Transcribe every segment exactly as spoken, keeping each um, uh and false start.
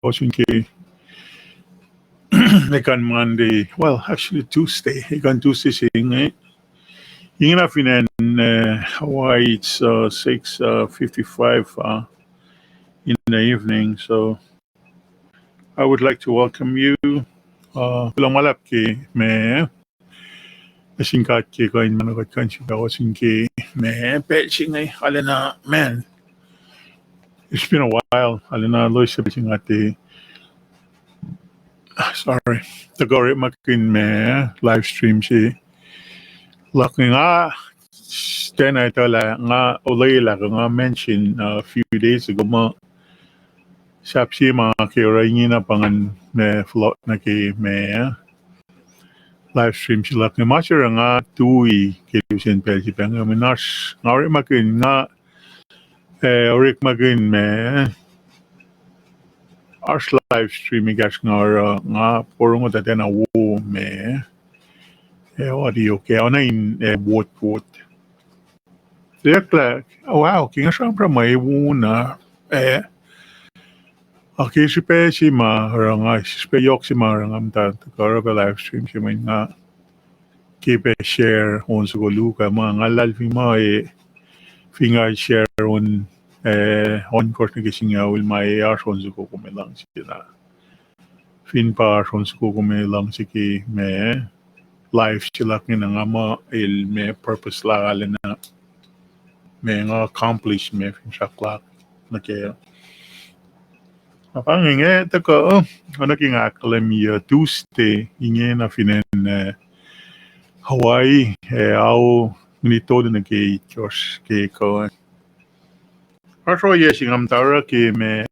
ohsun ke ekuh in Monday, well, actually Tuesday, ekuh in Tuesday se inge. Ingena fin acn, uh, Hawaii, it's, uh, six, uh, fifty-five, uh, in the evening. So I would like to welcome you. Uh, kuloh ma luhlahp ke ma nuh sin God ke kuh in ma nuh kuht kuh in sifacna ohsun ke ma pacl se inge, arulacna, man. It's been a while, arulacna loes pacl se nga tiac, sorry, tuhkuh orekmakihn ma live stream se luhk inge. Nga tiacna etuh lah nga olwelah kuh nga mention a few days ago muh sahp sie ma ke oruh ingena pa ngan ma fohlohk nuh ke ma live stream se luhk inge. Ma se oruh nga tui ke lusen pacl se pa inge, mwe oasr nga orekmakihn, nga, eh, orekmakihn ma oasr live stream ekahsr nga oruh, nga porongo tuh tiacna wo ma, eh, audio ke, oacna in, eh, wot, wot. Eklac, wow, ke nga sramsram ma e wo na, eh, a ke srihpac se ma oruh nga, srihpac yohk se ma oruh nga muhta tuhkuh oruh pac live stream se mweyen nga ke pac share on soko luo kuh ma nga luhlahlfongi muh e fin nga share on, eh, ohnkohsr nuh ke singucul ma e oasr on soko kom ac luhngse na. Fin pa oasr on soko kom ac luhngse ke ma live se luhk inge, na nga muh el ma purpose lal inge na ma nga accomplish ma finsrak luhk nuh ke. Na pa inge tuhkuh, uh, oacna ke nga ahkkahlwemye Tuesday ingena fin acn, uh, Hawaii, uh, ao minit tolu nuh ke itkohsr ke kuh. Oasr ohiyac se nga muhta oruh ke ma,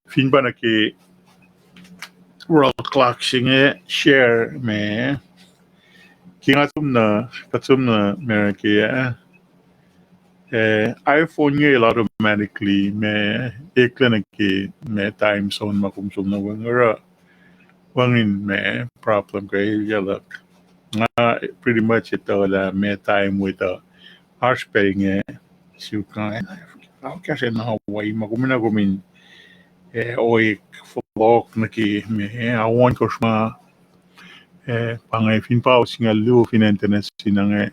fin pa nuh ke world clock se inge share ma ke nga som nuh, kuht som nuh America ah, eh, iPhone inge el automatically ma eklac nuh ke ma time zone ma kom som nuh we inge oruh wacngihn ma problem ke elyah luhk. Nga pretty much etuh lah ma time with, uh, oasr pac inge suk, uh, ao kahsruh na Hawaii ma kom na kom in, eh, oek fohlohk nuh ke ma, eh, ao ohnkohsr ma, eh, pa inge fin pa singucul luo fin acn Tennessee na inge.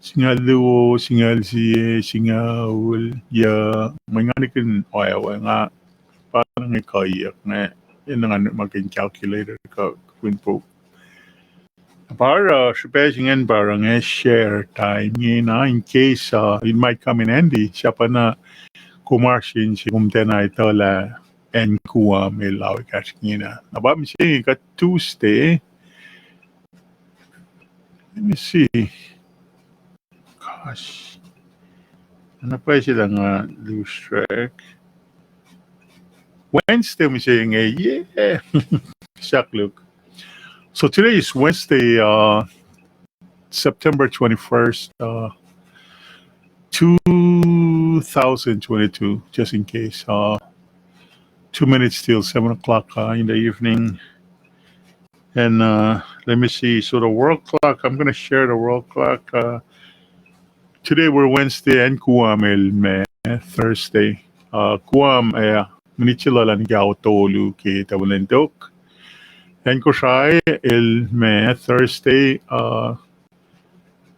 Singucul luo, singucul sie, singucul yuc, mwe nga nihkihn oawe nga pa inge kuhiyuck inge, in nga nihkihn calculator kuh fin puk. Pa oruh srihpac se ingacn pa oruh inge share time ingena in case, uh, it might come in handy, sahp na kom oasr in se kom tiacna etuh lah acn Guam el ao ekahsr ingena. Na pa mihsenge kuht Tuesday. Let me see. Gosh. Na pwacye lah nga lose track. Wednesday mihsenge, yeah. Sahk look. So today is Wednesday, uh, September twenty-first, uh, two thousand twenty-two, just in case. Uh, two minutes till seven o'clock, uh, in the evening. And, uh, let me see. So the world clock, I'm gonna share the world clock. Uh, today we're Wednesday, acn Guam el ma Thursday. Uh, Guam, uh, minit se luhlahp nuh ke ao tolu ke tamuhlwel an tok. Acn Kosrae el ma Thursday, uh,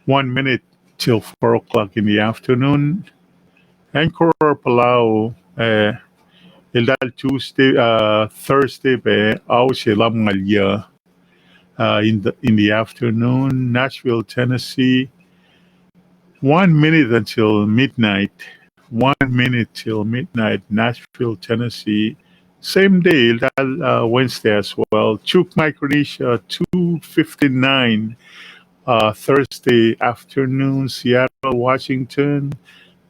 one minute till four o'clock in the afternoon. Acn Koror, Palau, uh, eltahl Tuesday, uh, Thursday pac, ao se lumngaul yuc, uh, in the, in the afternoon. Nashville, Tennessee, one minute until midnight. One minute till midnight, Nashville, Tennessee. Same day, eltahl, uh, Wednesday as well. Chuuk, Micronesia, two fifty-nine, uh, Thursday afternoon. Seattle, Washington,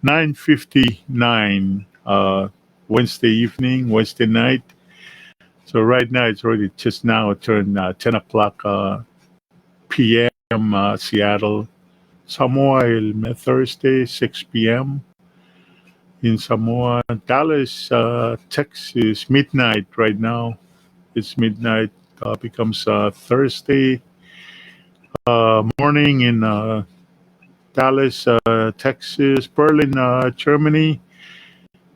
nine fifty-nine, uh, Wednesday evening, Wednesday night. So right now it's already just now turned, uh, ten o'clock, uh, P M, uh, Seattle. Samoa el ma Thursday, six P M in Samoa. Dallas, uh, Texas, midnight right now. It's midnight, uh, becomes, uh, Thursday, uh, morning in, uh, Dallas, uh, Texas, Berlin, uh, Germany.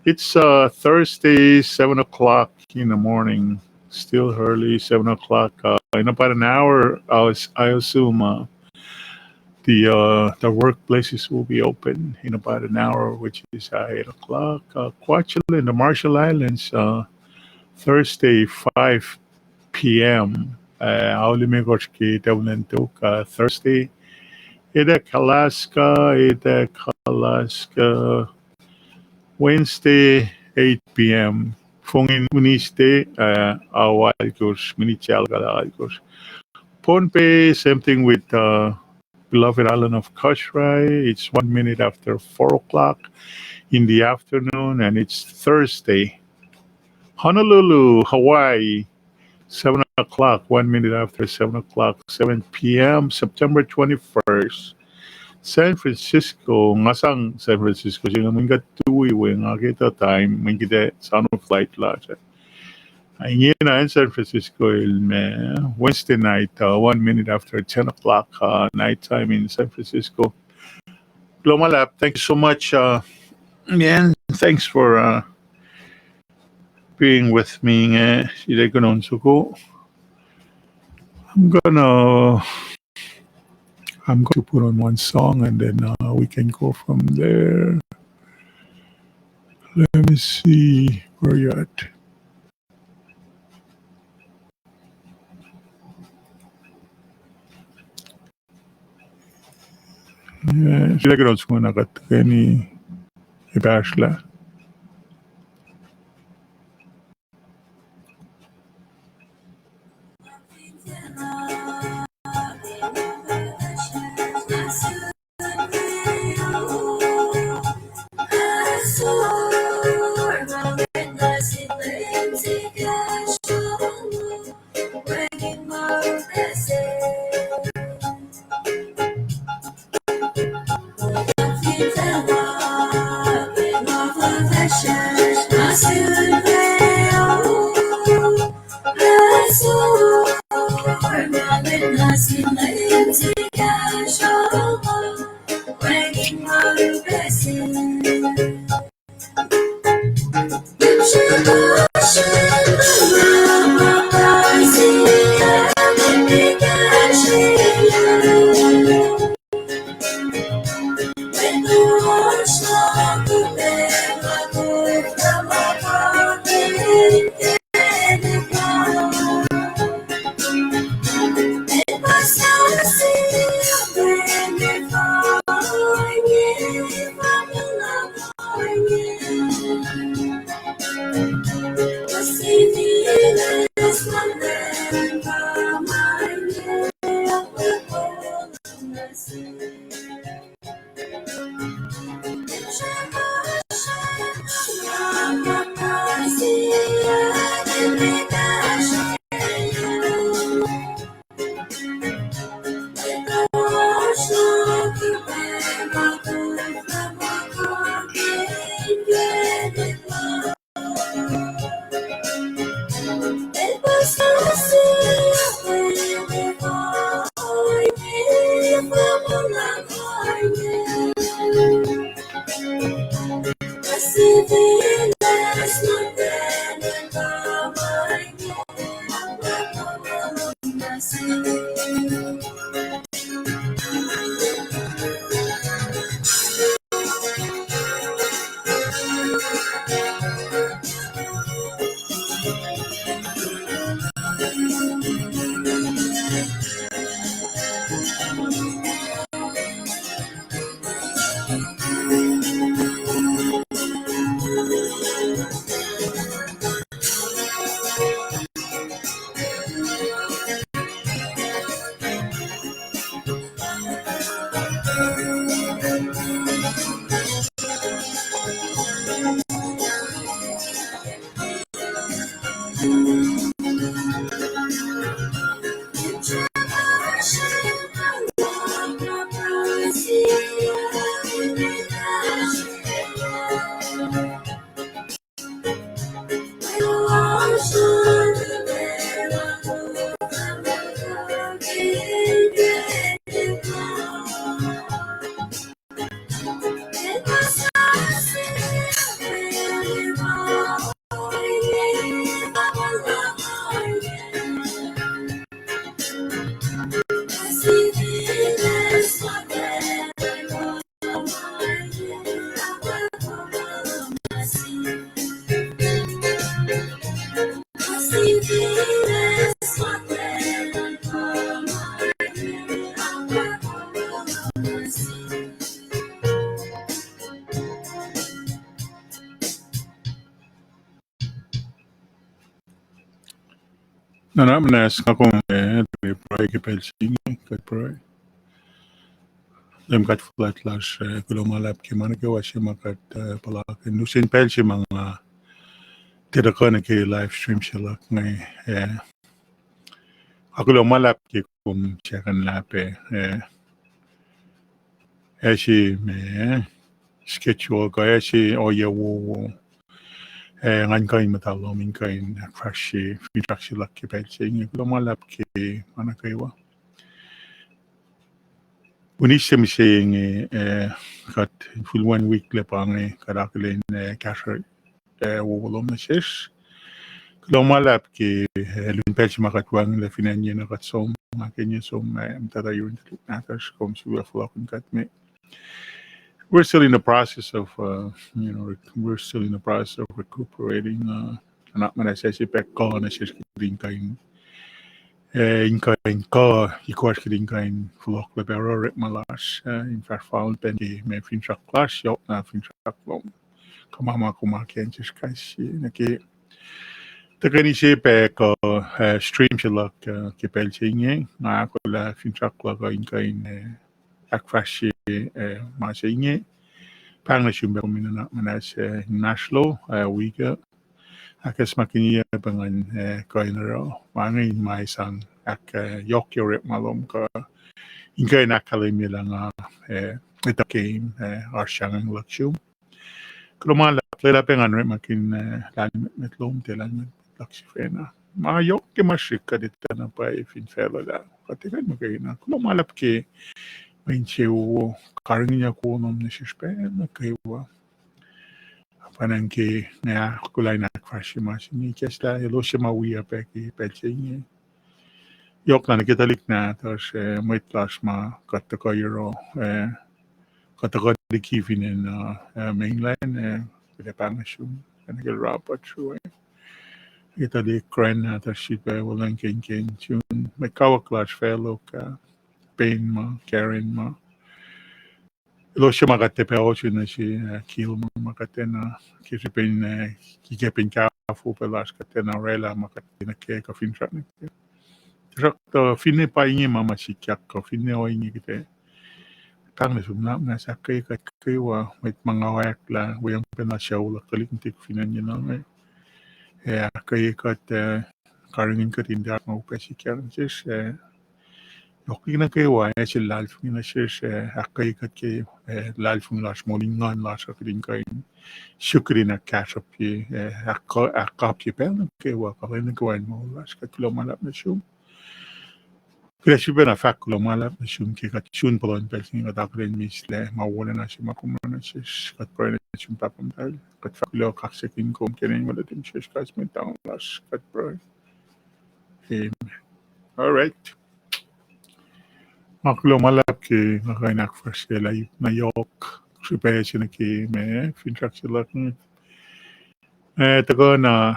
it's uh, Thursday, seven o'clock in the morning. Still early, seven o'clock. Uh, in about an hour, I'll, I assume uh, the uh, the workplaces will be open in about an hour, which is uh, eight o'clock. Uh, Kwachalen, the Marshall Islands, uh, Thursday, five p.m. Uh, auli me kosh ke Tevlen Tok, uh, Thursday. Ete Alaska, ete Alaska, Wednesday, eight p.m. Fongin Wednesday, uh, ao alkosr, minit alkosr. Pohnpei, same thing with uh, beloved island of Kosrae. It's one minute after four o'clock in the afternoon, and it's Thursday. Honolulu, Hawaii, seven o'clock, one minute after seven o'clock, seven p.m., September twenty-first. San Francisco, nga sang San Francisco, sing nga mwin kuht tui we nga ke time, mwin kuht sound of flight lasr. Ingena in San Francisco el me Wednesday night, uh, one minute after ten o'clock uh, night time in San Francisco. Kuloh ma luhlahp, thank you so much, uh, man. Thanks for uh, being with me. Uh, sila kunon soko. I'm gonna, I'm going to put on one song and then uh, we can go from there. Let me see where you're at. Sila kunon soko na kuht keni epahsrlah. Na, na muhnahs nga kom, eh, pruhe ke pacl se inge, kuht pruhe. Leum God fuhlwact lasr, eh, kuloh ma luhlahp ke ma nuh kwewa se ma kuht, eh, puhlakihn lusen pacl se ma nga tiac tuhkuh nuh ke live stream se luhk inge, eh, nga kuloh ma luhlahp ke kom siyuck in luhpah, eh, ac se ma schedule kuh ac se ohiyac wowo, eh, ngan kuh in muhta lom in kuh in ahkfahsrye finsrak se luhk ke pacl se inge. Kuloh ma luhlahp ke ma nuh kwewa. Wini se mihsenge, eh, kuht full one week lac pa inge kuht akihlen, eh, kahsruh, eh, wowo lom nuh sesr. Kuloh ma luhlahp ke, eh, lusen pacl se ma kuht wacngihnlac fin acn inge na kuht som, nga ke inge som, eh, muhtwacta yurin tuhlihk nahtuhsr, kom sifilpac fohlohkihn kuht me. We're still in the process of, uh, you know, rec-, we're still in the process of recuperating, uh, na muhnahs se pac kuh nuh sesr kuht in kuh in, eh, in kuh in kuh, ikoasr kuht in kuh in fohlohklac pac oruh orekma lasr, eh, in fahsr fal pac ke ma finsrak lasr, yohk na finsrak lom. Kuh ma ma kom akihlen sesr kais sie nuh ke tuhkweni se pac kuh, eh, stream se luhk, eh, ke pacl se inge, nga ahkolah finsrak luhk uh in kuh in, eh, ahkfahsrye, eh, ma se inge. Pahng nuh sum pac kom in nuhnak muhnahs, eh, inmahsrlo, eh, wik uh. Ahkacsmakihnye pac ngan, eh, kuh in oruh ma inge in ma sang ahk, eh, yohk ke orekma lom kuh in kuh in ahkkahlwemye lah nga, eh, etuh ke, eh, oasr sahngweng luhk sum. Kuloh ma luhlahp, lwelah pac ngan orekmakihn, eh, lahlmwetmwet lom, tiac lahlmwetmwet luhk sifacna. Ma yohk ke ma srihk kuht etuh na pwacye fin facluh lah kuht tiac kuh in muhkwena. Kuloh ma luhlahp ke mwe insewowo, karihngihnyuck wo lom nuh sesr pacl nuh kwewa. Pwacnwacng ke nga ahkolah in ahkfahsrye ma se inge, ikacslah elos suc ma wi uh pac ke pacl se inge. Yohk na nuh ke tuhlihk nahtuhsr, eh, mwet lasr ma kuht tuhkuh yohrohl, eh, kuht tuhkuh liki fin acn, uh, eh, mainland, eh, kuht ac pahng nuh sum, ac nuh ke Robert sruwe. Ke tuhlihk Grant nahtuhsr srihpac, wolacna ke inkacnek sun mwet kawuck lasr facluh, uh, Payne ma, Karen ma. Elos suc ma kuht tiac pac ohsun nuh se, uh, Kilmer ma kuht tiacna, ke srihpen, uh, ke pacl in kahfofo pac lasr kuht tiacna orwaclah ma kuht tiacna ke kuh finsrak nuh ke. Tuhsruhktuh finne pa inge ma ma sikyak kuh finne ohinge kuht ac pahng nuh sum na muhnahs ahkkweye kuht kwewa, mwet ma nga oacklah, weacng pacna sucu luhk tuhlihk nuhtihk fin acn inge. Ac ahkkweye kuht, uh, karihngihn kuht in tiac ma upac sikyak nuh sesr, uh, yohk liki nuh kwewa, ac sel luhlahlfongi nuh sesr, uh, ahkkweye kuht ke, uh, luhlahlfongi lasr, moul in nguhn lasr uh, kuht in kuh in suk kuht in ahkkahsruhpye, uh, ahk-, ahkkapye pacl nuh kwewa, kuh lwen nuh kwewa in moul lasr, kuht kuloh ma luhlahp nuh sum. Kuht ac sifilpacna fahk kuloh ma luhlahp nuh sum ke kuht sun puhlan pacl se inge kuht akihlen mihslac ma wolacna se ma kom oruh nuh sesr, kuht pruhe nuh sum Pahpah Muhtahl, kuht fahk kuloh kaksakihn kom ke inen wen nuhtum Jisus Kraist Mwet Lahngo lasr, kuht pruhe. Amen. All right. Nga kuloh ma luhlahp ke nga kuh in ahkfahsryelah na yohk srihpac se nuh ke ma finsrak se luhk inge. Eh, tuhkuh na,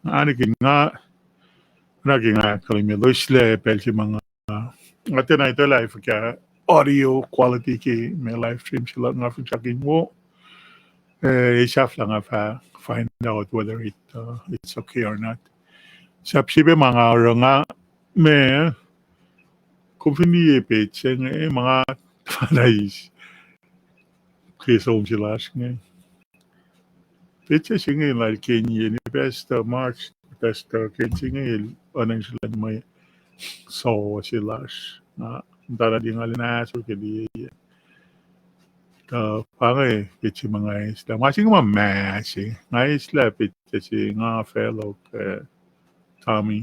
nga nuh ke nga, nga ke nga ahkkahlwemye loeslac pacl se ma nga, nga tiacna etuh lah fuhkah audio quality ke ma live stream se luhk nga finsrak in wo. Eh, sahflah nga fah find out whether it, uh, it's okay or not. Sahp se pac ma nga oruh nga, ma, kom fin liye page se inge, ma nga fahna eis ke som se lasr inge. Page se inge lal Kenye, Pastor Mark, Pastor Ken se inge el oacna in srihke mwe suc se lasr. Na, muhtana di nga lwen ahsor ke liye. Tuh pa inge page se ma nga eislah. Ma se inge ma ma se. Nga eislah page se nga facluh, eh, Tommy.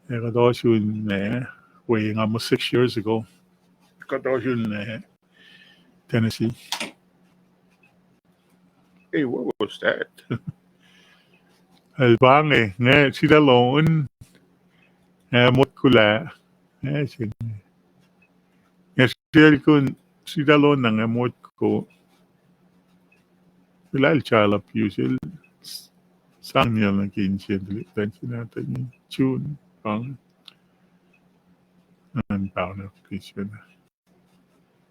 Eh, kuht ohsun, eh, we nga almost six years ago. Kuht ohsun, eh, Tennessee. Hey, what was that? El pa inge, nga sila lon, eh, motko lah, eh, se inge. Nga sila kun, sila lon na nga motko. Elal chalap yusel sang niyacl nuh ke insiyacn tuhlihk nuhtin June, pa inge. An pauna kisuna.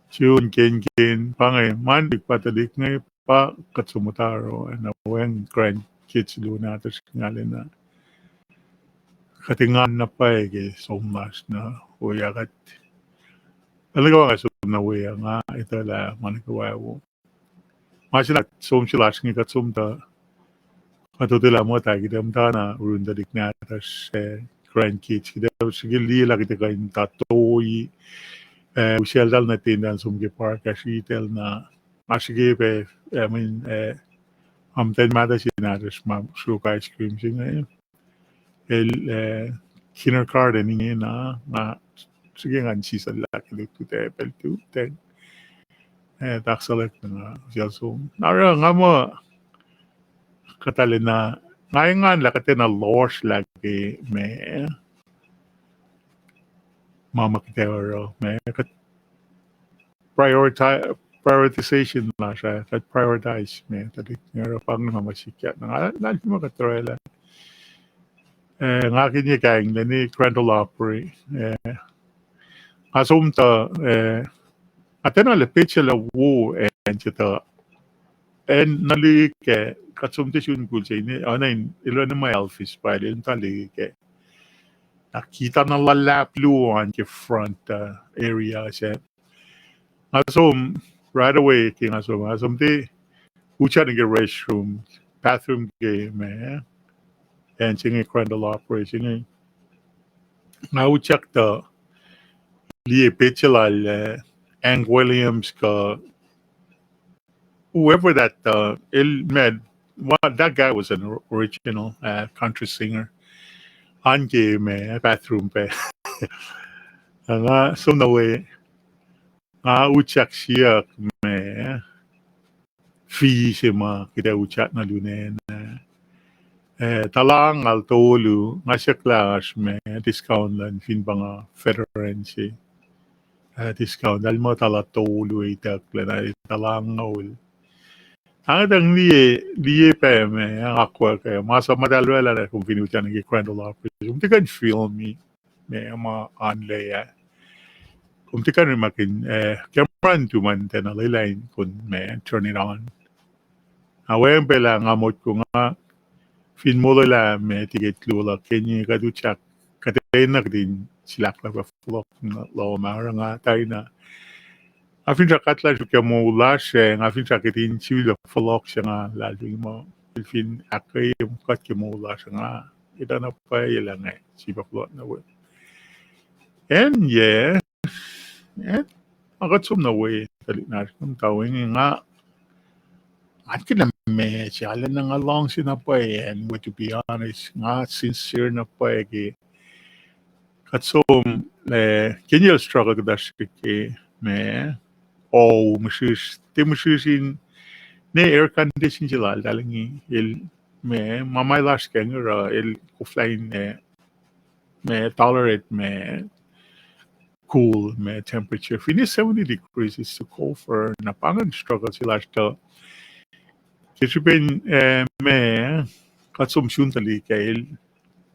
June, Kenken, pa inge, Monday pa tuhlihk inge, pa kuht som muhta oruh, na weacng grandkids luo nahtuhsr ngalena. kuht engan na pwacye ke som lasr na, ohiyac kuht, el nuh kwewa nga som nuh we ah, nga etuh lah ma nuh kwewa wo. Ma se lah som se lasr inge kuht som tuh, kuht otelah muhta kuht muhta na urun tuhlihk nahtuhsr, eh, grandkids, kuht srihke liye lah kuht kuh in muhta toi, eh, usacltahl nuh ten tahl som ke park ah sritacl na, ma srihke pac, eh, mweyen, eh, am ten mahtuh se nahtuhsr ma sruok ice cream se inge. El, eh, kindergarten ingena, nga srihke ngan sislah ke lutlut ah pacl tu ten. Eh, taksahlak na nga usal som. Na oruh nga muh kuht arulacna, nga engan lah kuht enenuh lohsr lah ke ma, ma ma kuht ac oruh, ma kuht prioritize, prioritization lasr ah, kuht prioritize ma tuhlihk, nga oruh pa inge ma ma sikyak. Na nga, na ma kuht orwaclah. Eh, nga kihnye kaing lani Grand Ole Opry, eh, nga som tuh, eh, nga tiacna lah petsac lah wo acn se tuh, acn na lihk ah, kuht som tiac sun mukul se inge, oacna in, el oacna ma Elvis pa el, el muhta lihk ah. Na kita na luhlahp luo an ke front, uh, area sac. Nga som right away ke nga som, nga som tiac utyak nuh ke restroom, bathroom ke ma, acn se inge Grand Ole Opry se inge. Nga utyak tuh liye petsac lal, uh, Hank Williams kuh whoever that, uh, el, man, that guy was an original, uh, country singer. An ke ma bathroom pac. Nga som nuh we, nga utyak siyuck ma fee se ma kuht ac utyak nuh lun ah. Eh, talang al tolu, nga siyuck lah oasr ma discount luhn fin pa nga veteran se. Eh, discount, el muh tala tolu itucklac na, eh, talang ol. Angetuh liye, liye pac ma, eh, akwuck, eh, ma sap ma tahl orwaclah lah kom fin utyak nuh ke Grand Ole Opry, kom tiac kuh in film-i ma, ma anlac ah. Kom tiac kuh in orekmakihn, eh, camera in tuh ma tiacna lwelah in kom ma turn it on. Na wacngihn pacl ah nga motko nga fin molwelah ma ticket luo luhk ke inge kuht utyak, kuht enenuh kihtin silahklahk fohlohk lohm ah, oruh nga tari na, nga finsrak kuht lah sruhk ke moul lasr ah, nga finsrak kihtin sifilpac fohlohk se nga luhlahlfongi muh el fin ahkkweye kuht ke moul lasr ah, nga etuh na pwacye lah nga sifilpac fohlohk nuh we. Acn yac, ac kuht som nuh we tuhlihk nahtuhsr, kom ta we inge nga, nga kena ma se arulacna nga luhngse na pwacye, and to be honest, nga sincere na pwacye ke kuht som, eh, ke inel struggle kuhtuh srihke ma, o, mihsrihsr, tiac mihsrihsr in, ne air condition se lal tahl inge, el ma, ma ma lasr ke inge oruh el koflah in, eh, ma tolerate ma cool ma temperature. Finne seventy degrees is too cold for, na pa ingacn struggle se lasr tuh. Ke srihpen, eh, ma, kuht som sun tuhlihk ah, el,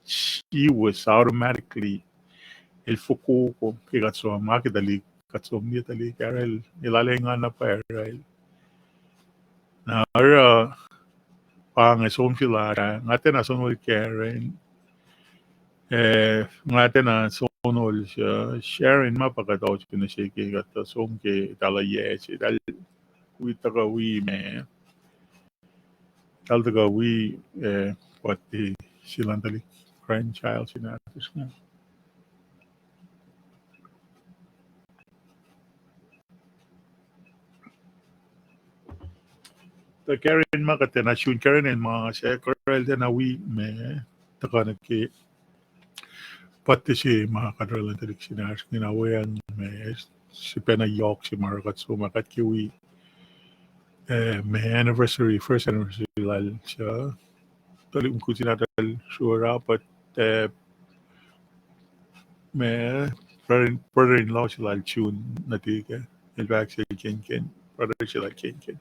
she was automatically, el fokoko ke kuht som, ma ke tuhlihk, kuht som liye tuhlihk ah, el, el arulacna engan na pwacye, el Na oruh pa inge som se lasr ah, nga tiacna sonol Karen, eh, nga tiacna sonol, uh, Sharon, ma pa kuht oasr nuh sel ke kuht som ke tahl yac se, tahl wi tuhkuh wi ma, tahl tuhkuh wi, eh, kuht, eh, se luhn tuhlihk grandchild se nahtuhsr inge. Tuh Karen ma kuht tiacna sun Karen el ma se, Karen el tiacna wi ma tuhkuh nuh ke puhta se ma kuht orwaclah tuhlihk se nahtuhsr inge na weacng ma, srihpacna yohk se ma oruh kuht som ah, kuht ke wi, eh, ma anniversary, first anniversary lal, uh, tuhlihk mukul se nahtuhl Shura, but, uh, ma brother, brother-in-law se lal June nuhtihk ah, el fahk sel Kenken, brother se lal Kenken.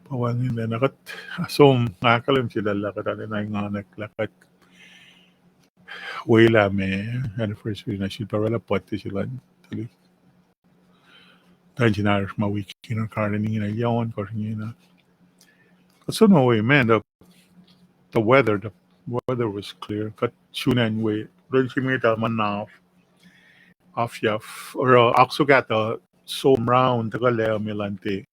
Pa wacngihn na kuht som, nga ahkkahlwemye sel lah kuht arulacna engan lah kuht welah ma anniversary na sifilpac orwaclah puhta se luhn tuhlihk tuhlihk se nahtuhsr ma wi kindergarten ingena, yac ohnkohsr ingena. Kuht som nuh we, man, the, the weather, the weather was clear. Kuht sun acn we, lwen se met ah ma na af, afyaf, oruh oak soko tuh som round tuhkuh lah melan te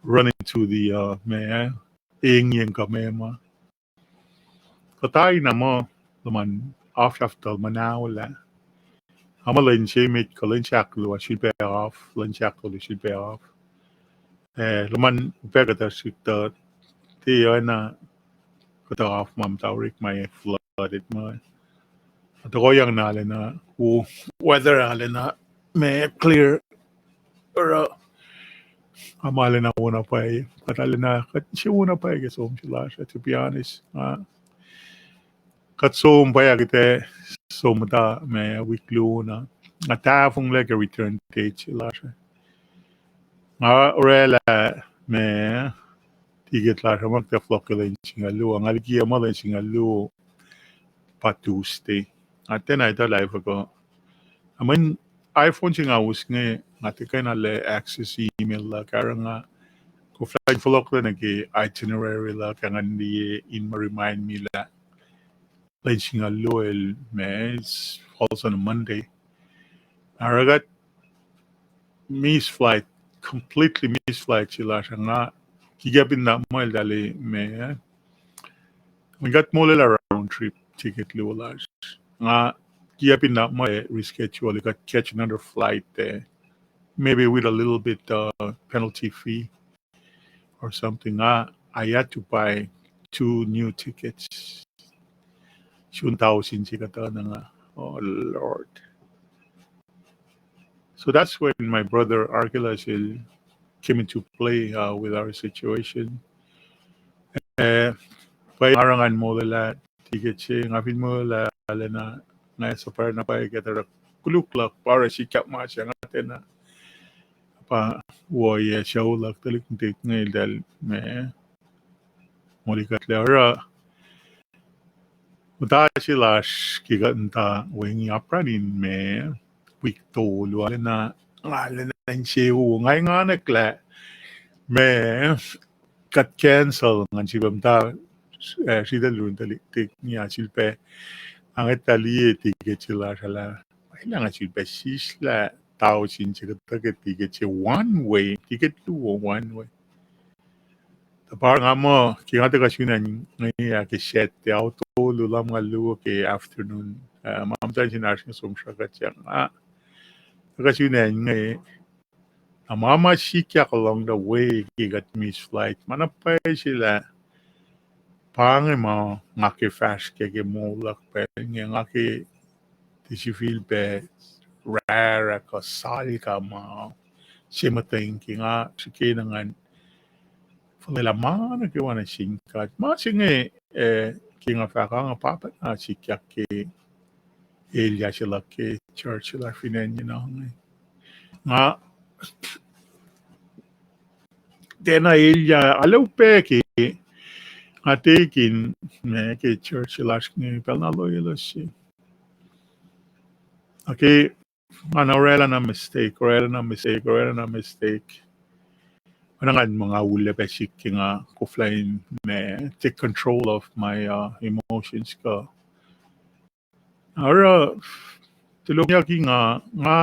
run into the, uh, ma, engyeng kuh ma ma. Kuht tari na muh, luhman afyaf tuh luhman aolah. Ama lwen se met kuh lwen sahk luo ah sifilpac af, lwen sahk luo sifilpac af. Eh, luhman upac kuhtuh srihk tuh, tiac oacna kuhtuh af ma muhta orekma flooded ma. Tuhkuhyang na lwen ah, wo, weather ah lwen ah, ma clear, oruh, ama lwen ah wona pwacye, kuht lwen ah, kuht se wona pwacye ke som se lasr ah, to be honest. Ah, kuht som pwacye kuht ac som muhta ma wik luo na. Nga tahfonglac ke return date se lasr ah. Nga orwaclah ma ticket lasr ah ma kuht ac fohlohk ke lwen singucul luo, nga likiyac ma lwen singucul luo pa Tuesday. Nga tiacna etuh lah efuh kuh. Mweyen iPhone se nga us inge, nga tiacna lah access email luhk, oruh nga koflah in fohlohklac nuh ke itinerary luhk, ac ngan liye in ma remind me lah lwen singucul luo el ma, it falls on a Monday. Oruh kuht miss flight, completely miss flight se lasr ah. Nga kikiacp in na muh eltahl ma, nga kuht molwelah round trip ticket luo lasr. Nga kikiacp in na muh reschedule, kuht catch another flight there, maybe with a little bit, uh, penalty fee or something. I, I had to buy two new tickets. Sun tausin se kuhtuh na nga. Oh, Lord. So that's when my brother Archelaus el came into play, uh, with our situation. Eh, pwacye nga oruh ngan molwelah ticket se, nga fin molwelah lwen ah, nga suhpwacr na pwacye ke oruh koluk luhk pa oruh sikyak ma se nga tiacna pa wo yac sucu luhk tuhlihk nuhtihk inge eltahl ma, moli kuhtlac oruh muhta se lasr ke kuht muhta wacngihn apkuhran in ma, wik tolu ah lwen ah, nga lwen ah insewowo, nga enganwack lah ma, kuht cancel ngan sifilpac muhta, eh, sritacl run tuhlihk nuhtihk inge ah sifilpac, nga etuh liye ticket se lasr ah lah, ma lah nga sifilpac sislah tausin se kuhtuh ke ticket se one way, ticket luo one way. Tuh pa nga muh ke nga tuhkuh sun acn inge ah ke Saturday, ao tolu lumngaul luo ke afternoon, eh, ma muhtwacn se lasr inge som sruhkuhtyak, ah, tuhkuh sun acn inge, na ma ma sikyak along the way ke kuht miss flight ma na pwacye se lah, pa inge ma nga ke fahsr kac ke moul luhk pacl inge, nga ke tiac sifilpac rahrah kuh salka ma se muhtweng ke nga srihke na ngan fuhlwelah ma nuh kwewa nuh sin God. Ma se inge, eh, ke nga fahk ah nga pa pacna sikyak ke elyah se luhk ke church se lasr fin acn inge. Nga tiacna elyah, arlac upac ke nga tikin ma ke church se lasr inge pacl na loeloes se. Okay, nga na orwaclah na mistake, orwaclah na mistake, orwaclah na mistake. Oacna ngan muh nga ullac pac sik ke nga koflah in ma take control of my, uh, emotions kuh. Oruh, tulokyucki nga, nga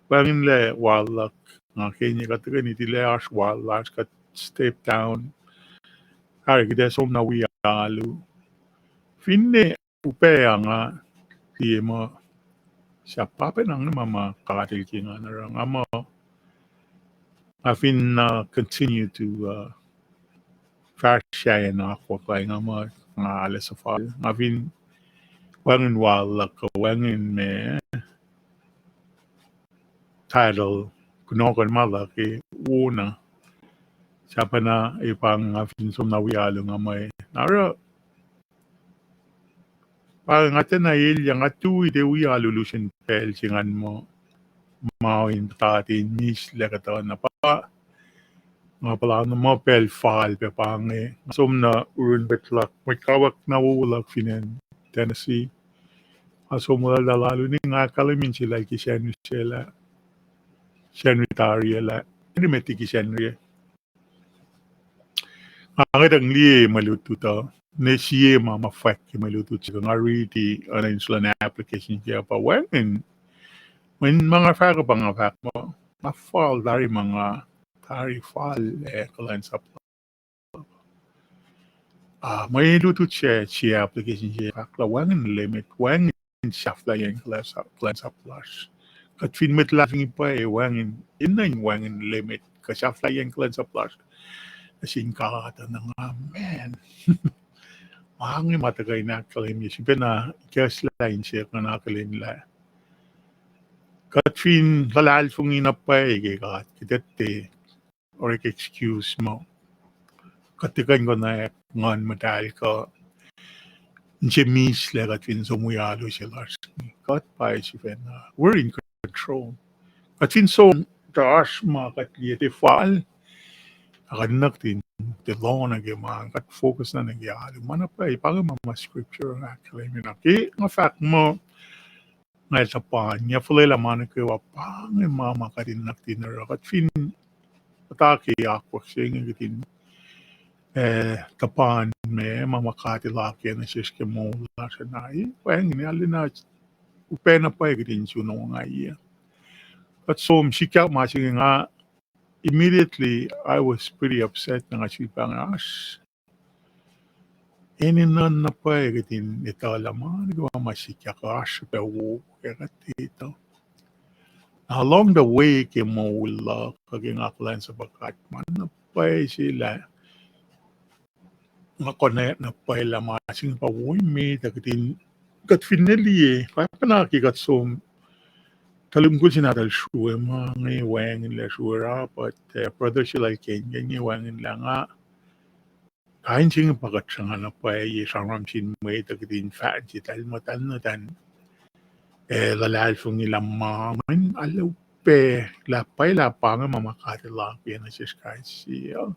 wacngihnlac wal luhk, nga kena kuht tuhkweni tilac oasr wal lasr, kuht step down. Ari kuht ac som na wi alu. Finne upac ah nga liye muh sahp pa pacna inge ma ma God El ke nga in oruh, nga muh nga fin, uh, continue to, uh, fahsr sahyacn akwuck lah nga muh nga arlac suhfal. Nga fin wacngihn wal luhk kuh wacngihn ma title, kunohkohn ma luhk ke wona. Sahp na e pa nga fin som na wi alu nga muh na oruh pa nga tiacna elyah, nga tui tiac wi alu lusen pacl se ngan muh ma in puhtati in mislac kuhtuh na pa nga puhla na muh pacl fal pac pa inge. Nga som na urun mwet luhk, mwet kawuck na wowo luhk fin acn Tennessee. Nga som welacl alu ni nga ahkkahlwemye insilac ke Sacnri se lah, Sacnri tari ah lah, nimet liki Sacnri ah. Nga ngwetacng liye mwe lutlut uh, ne sie ma ma fwack ke mwe lutlut se kuh nga riti, uh, in sulacna application ke pa wacngihn, mweyen ma nga fahk uh pa nga fahk muh, nga fal tari ma nga, tari fal, eh, kuhlwacnsap luhk. Ah, mwe lutlut se, sie application se fahk lah wacngihn limit, wacngihn sahflahiyacn kuhlwacnsap, kuhlwacnsap lasr. Kuht fin mwet luhlahlfongi pwacye, wacngihn, enenuh in wacngihn limit kuh sahflahiyacn kuhlwacnsap lasr nuh sin God uh. Na nga, man, ma inge ma tuhkuh in ahkkahlwemye, srihpac na ikacslah inse kuh in akihlenlah. Kuht fin luhlahlfongi na pwacye ke God, kuht etuh orek excuse muh kuht tiac kuh in konwacack Nguhn Muhtahl kuh inse mislac kuht fin som wi alu se lasr. Kuht pa sifacna, we're in control. Kuht fin som, tuh oasr ma kuht liye tiac fal, a kuht nuhnak in tiac lohng nuh ke ma, kuht focus na nuh ke alu. Ma na pwacye, pa inge ma ma scripture ahkkahlwemye na. Ke nga fahk muh, nga el tuhpan, nga fuhlwelah ma nuh kwewa, pa inge ma ma kuht in nuhnak in oruh. Kuht fin muhta ke akwuck se inge kuht in, eh, tuhpan ma, ma ma kuht elah ke nuh sesr ke moul lasr uh na, wacngihn arulacna, upac na pwacye kuht in sun ongaiyac. Kuht som sikyak ma se inge nga, immediately I was pretty upset na nga sifil pahngon oasr enenuh na pwacye kuht in etuh lah ma nuh kwewa ma sikyak oasr srihpac wo ke kuht etuh. Na along the way ke moul luhk, kuh ke nga kuhlwacnsap uh, kuht ma na pwacye se lah nga konwacack na pwacye lah ma se inge pa wo emet uh kuht in, kuht finne liye, pacpacna ke kuht som, tuhlihk mukul se nahtuhl srue ma inge wacngihnlac sruera, but, eh, brother se lal Kenya inge wacngihnlac nga, kain se inge pa kuht sruhnga na pwacye sramsram sin mwet uh kuht in fahk se tahl muhtahl nuh tan, eh, luhlahlfongi lah ma, mweyen arlac upac lah pwacye lah pa inge ma ma kuht elah ke nuh sesr kais sie uh.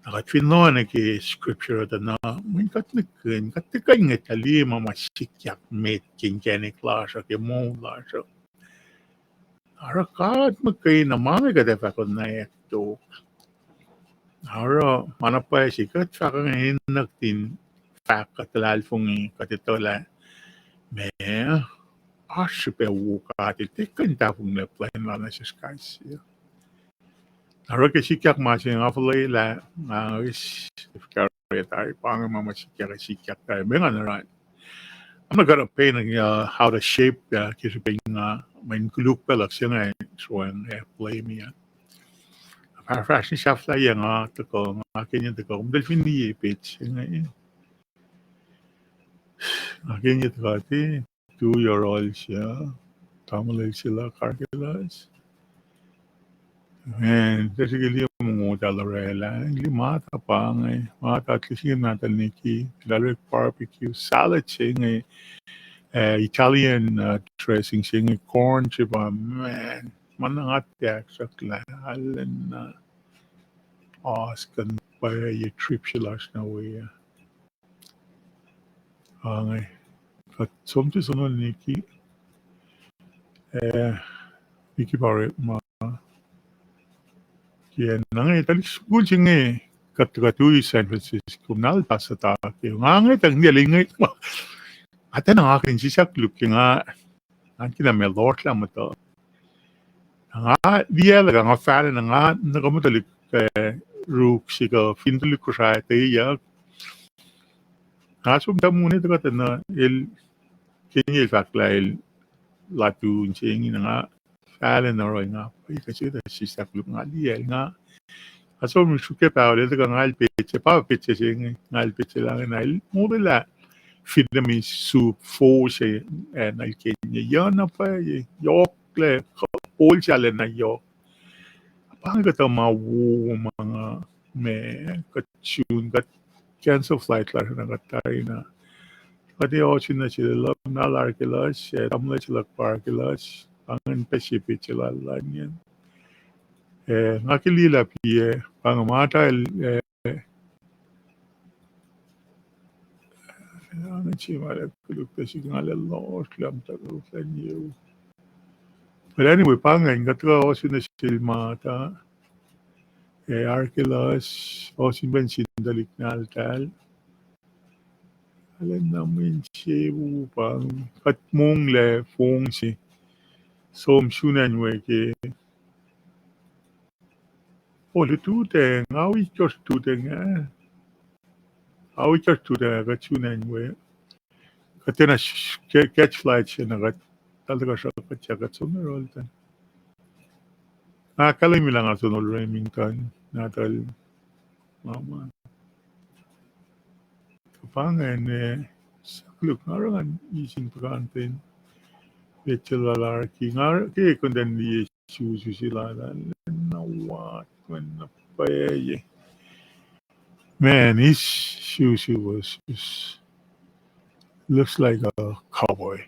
Na kuht fin lohacng nuh ke scripture uh tuh na, mweyen kuht nihkihn, kuht tiac kuh in ngwetlah liye ma ma sikyak met ke inkacnek lasr uh, ke moul lasr uh. Oruh kuht muhkwena ma inge kuht ac fah konwacack tok. Oruh ma na pwacye se kuht fahk inge enenuh kuht in fahk kuht luhlahlfongi, kuht etuh lah ma oasr srihpac wo kuht tiac kuh in tahfonglac plwacn lal nuh sesr kais sie. Oruh ke sikyak ma se nga fuhlwelah, nga eis, if ka tari pa inge ma ma sikyak, sikyak tari me nga na oruh. I'm not gonna paint, uh, how to shape, uh, ke srihpen nga, mweyen koluk pac luhk se inge sroang, uh, blame, uh. Fahsr, fahsr in sahflahiyac nga tuhkuh, nga kena tuhkuh, kom tahl fin liye page se inge. Nga kena tuhkuh, ti, tu yohrohl se, tamuhlwel se luhk Arkilas. Man, tuh srihke liye mongo tahl orwaclah, liye ma tuh pa inge, ma tuh at least inge nahtuhl Nikki, tahl orek barbecue, salad se inge, eh, Italian, uh, dressing se inge, corn se pa, man, ma na nga tiac ahksahklah, arulacna, uh, oasr kuh in pwacye trip se lasr nuh we, uh. Ange. Kuht som tuh soenna Nikki. Eh, Nikki pa orekma. Ke na inge, tuhlihk mukul se inge, kuht, kuht ui San Francisco, na el pahsatake. Nga inge, tuh inge, inge, atacn nga kihtin sislah koluk ke nga, nga kena ma lohsrlah muhtuh. Nga liyacl, nga fahlac na nga nuh ke muhtuhlik, eh, ruk se kuh fin tuhlihk Kosrae tuyak. Nga som tuh mune tuhkuh tuh na el, ke inge el fahk lah el latun se inge na nga fahlac na oruh nga, pa ikacseta sislah koluk nga liyacl nga. Nga som sruhke pahol el tuhkuh nga el petsac, pa petsac se inge, nga el petsac lah inge na el molwelah Vietnamese soup, pho se, eh, na el kena, ya na pwacye, yohklac, pol sahlah na yohk. Pa inge kuhtuh ma wo ma nga, ma kuht sun, kuht cancel flight lasr na kuht tari na. Kuht ac ohsun nuh sel, na el Arkilas, eh, tamuhlwel se luhk pa Arkilas, pa ingacn pac sie petsac lal an ingacn. Eh, nga ke liye lah pia, pa inge ma tahl, eh, nga nuh se ma koluk tuh sik nga lah lohsrlah muhtuhn u. But anyway, pa ingacn, kuht kuh ohsun nuh sel ma tuh. Eh, Arkelos, ohsun pacna sin tuhlihk naltahl. Alan na mwe insewowo pa, kuht monglac fong se. Som sun acn we ke. O, lututacng, ao itkohsr lututacng, eh. Ao itkohsr lututacng, kuht sun acn we. Kuht tiacna sh-, sh-, ke-, catch flight se na kuht. Tahl tuhkuh sruh kuht ac kuht som nuh yohrohl tuh. Nga kahlwem lah nga sonol Remington, nahtuhl. Ma, ma. Kuh pa ingacn, eh, sakluk nga oruh ngan isin puhkantwen. Petsac lal Arki. Nga oruh ke kuhntacn liye susu se lal, na what, when na pwacye. Man, his susu was, was, looks like a cowboy.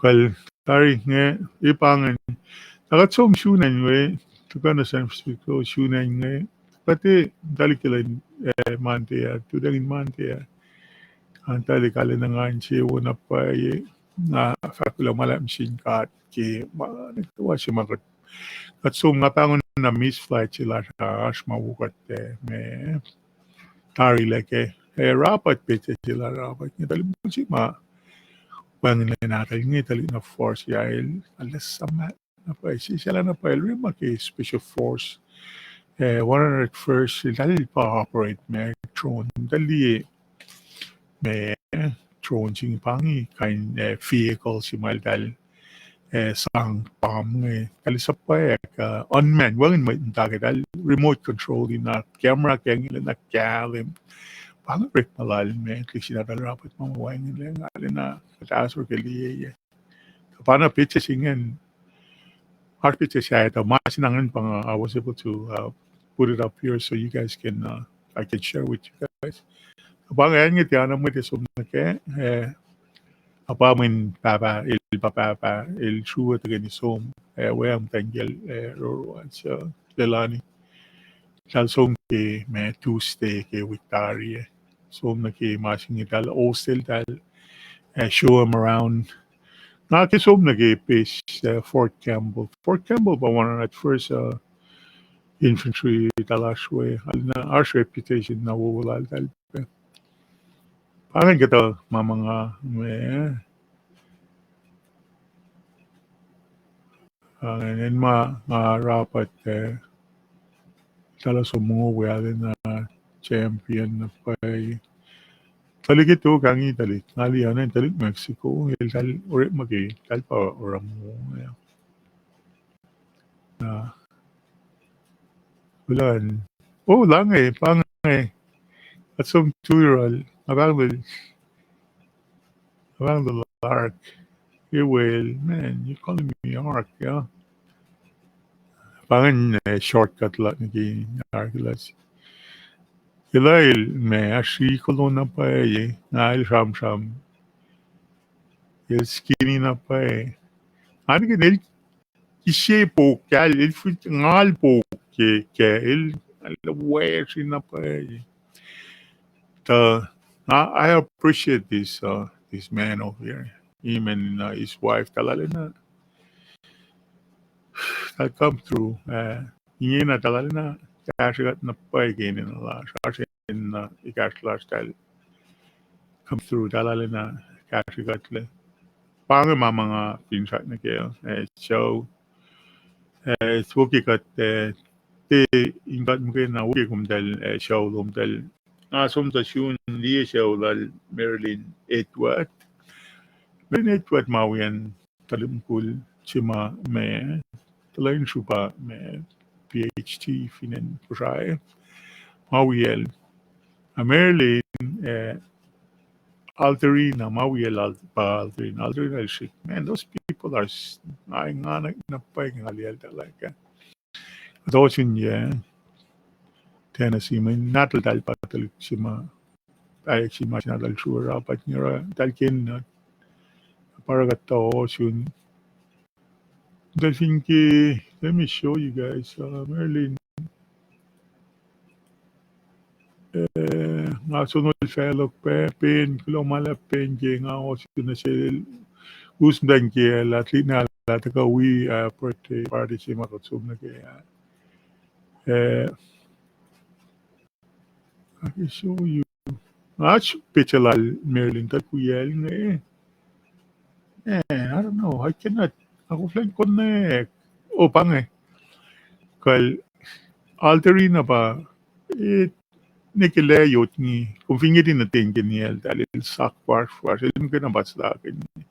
Kal tari inge, ip angen. Na kuht som sun acn we, tuhkuh nuh San Francisco sun acn inge. Kuht e, tuhlihk ke lwen, eh, Monday ah, lututacng in Monday ah. An tuhlihk arulacna ngan se wo na pwacye, na fahk lah ma luhlahp sin God ke ma nuh kwewa se ma kuht. Kuht som, nga pahngon na miss flight se lasr ah, oasr ma wo kuht, eh, me tarilac ke, eh, Robert, petsac se lal Robert inge tuhlihk mukul se ma wacngihnlac nahtuhl inge tuhlihk na force ah el, alu suhmaht na pwacye, sisaclah na pwacye el orekma ke special force, eh, one hundred first, eltahl pa operate me drone, eltahl liye me drone se inge pa inge kain, eh, vehicle se ma eltahl, eh, sang bomb inge, eltahl suhpwacye, uh, unmanned, wacngihn mwet muhta ke eltahl remote control na camera ke inge na kahlwem. Pa inge orekma lal me, tuhlihk se nahtuhl Robert ma wacngihnlac, nga lana kuht ahsor ke liye. Tuh pa na petsac se ingacn, oasr petsac sahyac tuh ma se na ingacn pa nga, I was able to, uh, put it up here so you guys can, uh, I can share with you guys. Tuh pa inge tiacna mwet ac som nuh kac, eh, apartment pahpah, el pa pahpah, el sruwa tuhkweni som, eh, weacng muhtwacn kiyacl, eh, roro an, so, Lelani. Eltahl som ke ma Tuesday ke wik tari ah. Som nuh ke ma se inge eltahl hostel eltahl, eh, show him around. Nga ke som nuh ke base, eh, Fort Campbell. Fort Campbell pa one of the first, uh, infantry eltahl oasr we. Arulacna oasr reputation na wowo laltahl pac. Pa ingacn kuhtuh ma ma nga me. Ac ngan ma nga Robert, eh, eltahl som mongo we arulacna champion na pwacye. Tuhlihk eto kangi tuhlihk, nga liye oacna tuhlihk Mexico, eltahl orekma ke, eltahl pa oruh mongo, eh. Na, ulan, oh, lah inge, pa inge, kuht som tui yohrohl, nga pahngol, nga pahngol Ark, Ewel, man, you calling me Ark, yeah? Pa ingacn, eh, shortcut luhk nuh ke Ark las. Eltahl, ma, oasr srihk kolon na pwacye, na el sramsram. El skinny na pwacye. Nga nuh ke el ise pok, el, el fut ngal pok ke, ke, el, el wacsi na pwacye. Tuh, I, I appreciate this, uh, this man over here. Him and, uh, his wife, eltahl arulacna, eltahl come through, uh, ingena eltahl arulacna kahsrwe kuht na pwacye ke inen lasr, oasr in, uh, ekahsr lasr eltahl come through, eltahl arulacna kahsrwe kuhtlac. Pa inge ma ma nga finsrak nuh ke, uh, show. Eh, wo ke kuht, eh, te in kuht muhkwena wo ke komtahl, eh, show lomtahl. Nga som tuh sun liye show lal Marilyn Edward. Marilyn Edward ma wiyacn tuhlihk mukul se ma me, tuhlihk in sruhpa me PhD fin acn Kosrae. Ma wiyacl. A Marilyn, eh, Alterina, ma wiyacl Al-, pa Alterina, Alterina el srihk. Man, those people are s-, nga, nga na, na pwacye nga liyacl eltahl like, eh. Kuht ohsun ye Tennessee, mweyen nahtuhltahl pa tuhlihk se ma, aek se ma se nahtuhl sruh oruh, pa inge oruh eltahl kena, pa oruh kuht tuh ohsun. Eltahl fin ke, let me show you guys, uh, Marilyn. Eh, nga sonol facluh pac, pen, kuloh ma luhlahp, pen ke nga ohsun nuh sel, us muhtwacn kiyacl, tuhlihk nahtuhl lah tuhkuh wi, uh, birthday party se ma kuht som nuh ke, uh, uh, I can show you. Oasr picture lal Marilyn tuh wiyacl inge. Eh, I don't know. I cannot. Nga koflah in connect. Oh, pa inge. Kal altar na pa, eh, nwe ke lah yot inge. Kom fin ngeti nuh ten ke niyacl tahl el sak farsfarsr. El muhkwena pa stakeni.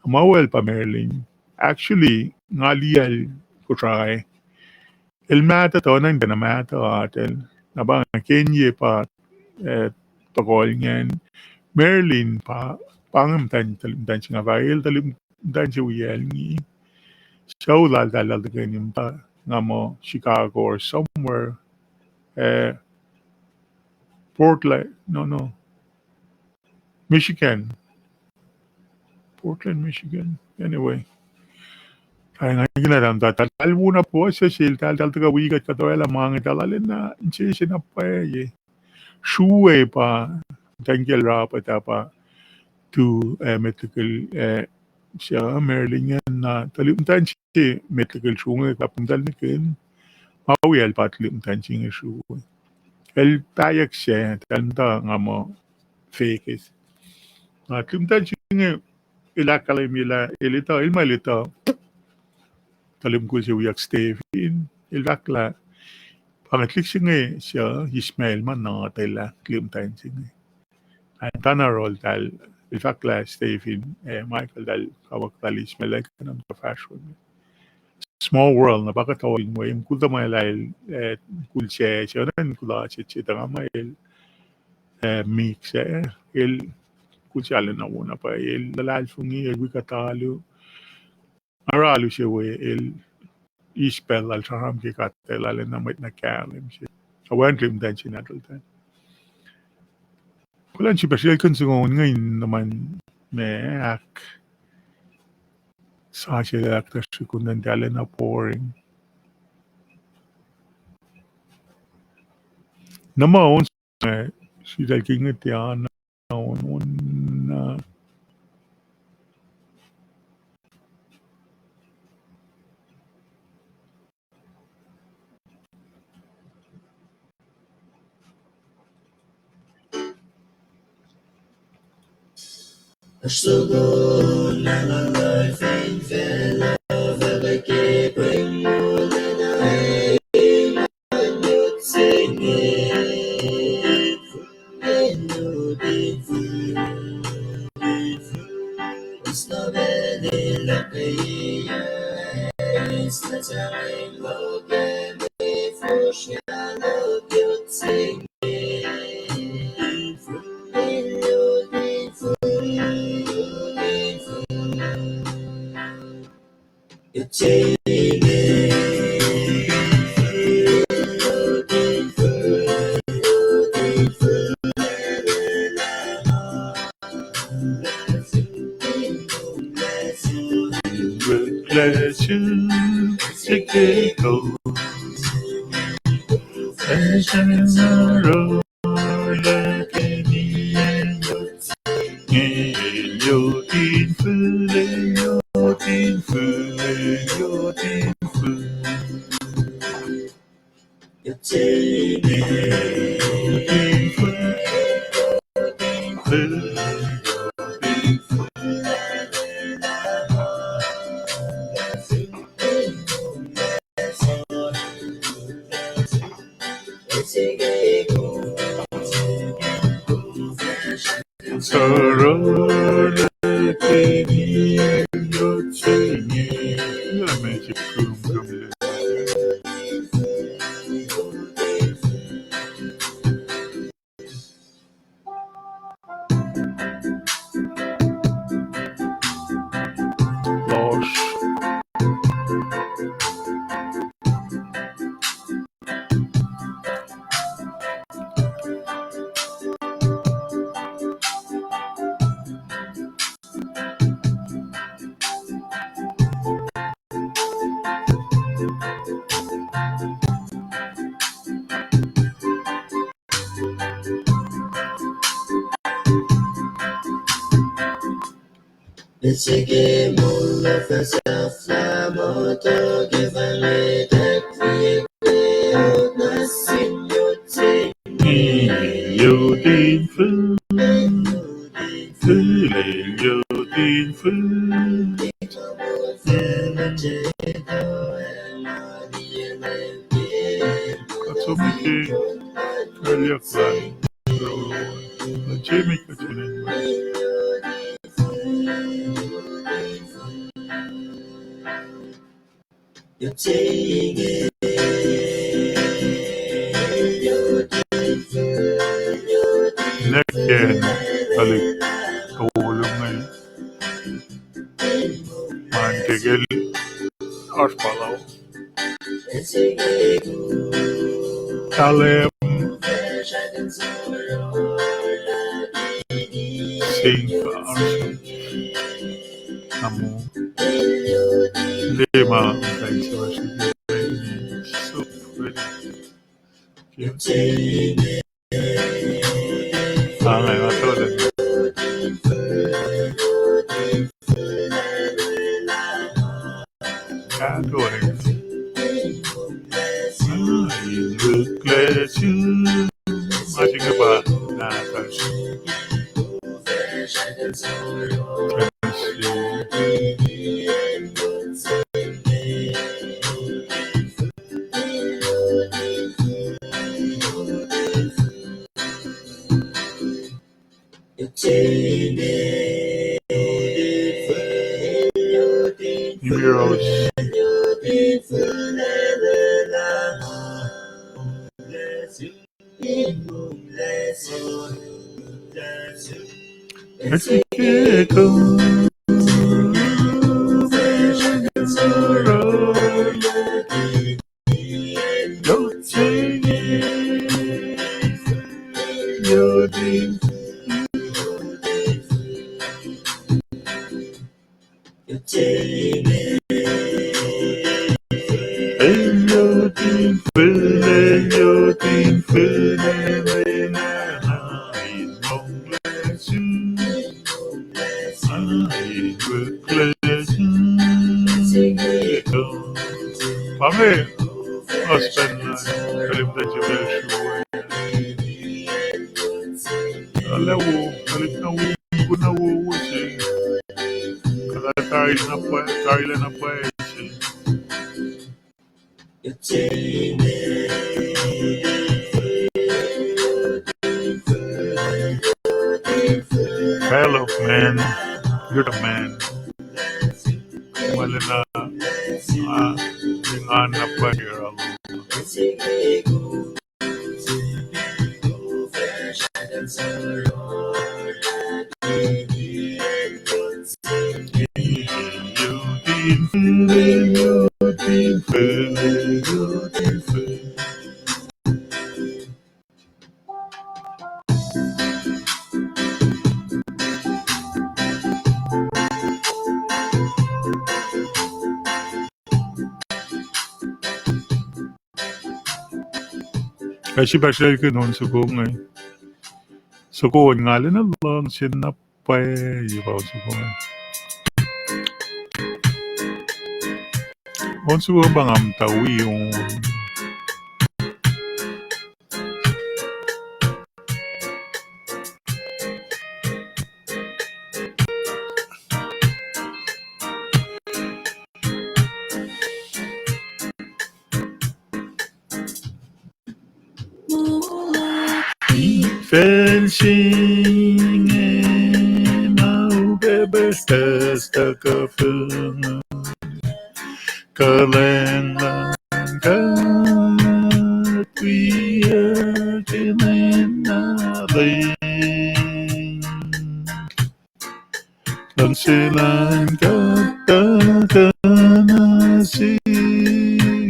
Ma wel pa Marilyn. Actually, nga liyacl Kosrae. El mahtuh tuh, na in tiacna mahtuh atacl. Na pa inge ke inge pa, eh, tohkohl ingacn. Marilyn pa, pa inge muhtwacn, tuhlihk muhtwacn se nga fahk, el tuhlihk muhtwacn se wiyacl inge. Sucu lal tahl tuhkweni muhta, nga muh Chicago or somewhere, eh, Portland, no, no. Michigan. Portland, Michigan. Anyway. Tahl nga kena tahl, tahl, tahl wona puhs se sel, tahl, tahl tuhkuh wi kuht kuhtuh lah ma inge tahl lal na, inse se na pwacye. Srue pa, tankel ra pa ta pa, tu, eh, met lihkihn, eh, se Marilyn ingacn na, tuhlihk muhtwacn se met lihkihn srue inge, kuht muhtahl nihkihn, ma wiyacl pa tuhlihk muhtwacn se inge srue. El pahyuck se, tahl muhta nga muh Vegas. Na tuhlihk muhtwacn se inge, el ahkkahlwemye lah, el etuh, el ma el etuh, tuhlihk mukul se wiyuck Stephen, el fahk lah, pa inge tuhlihk se inge, se Ishmael ma na tuh lah, tuhlihk muhtwacn se inge. Ac tana rol tahl, el fahk lah Stephen, eh, Michael tahl, kawuck tahl Ishmael, el kuhnam tuh fahsr we. Small world, na pa kuhtuh in we, mukul tuhmwacl, eh, mukul se, se oacna in kuhtuh se, se tuhngama el, eh, mik se, el, mukul se arulacna wona pa, el luhlahlfongi, el wi kuht alu. Oruh alu se we, el eis pacl lal sramsram ke kuht, el arulacna mwet na kahlwem se. Ac wacngihn tuhlihk muhtwacn se nahtuhl tahl. Kuhlwacnsap special concern inge in nuhman me ahk. Sa se ahktuhsrihk kuh in tiacna boring. Na ma on, eh, sritacl ke inge tiacna on, on, uh, Next gen, tuhlihk tolu inge. Ma ke el oasr pahluh. Kalem. Saint Anselm. Amu. Lema, guys, so pretty. Pa inge, husband na, tuhlihk muhtwacn se pacl sruwe. Arlac wo, tuhlihk na wo, kuna wo wo se. Kuhtuh tari na pwacye, tari lac na pwacye se. Fellow man, you're the man. Mwet na, ah, nga na pwacye alu. Ac srihpac srihkihn on soko inge. Soko on nga lwen na luhngse na pwacye pa on soko inge. On soko pa nga muhta wi on. Infacl se inge ma upac puhspuhs tuhkuh fong, kuhlwacng luhn God wiyuck ke lwen na leng. Luhngse luhn God tuhkuh nuh sihk,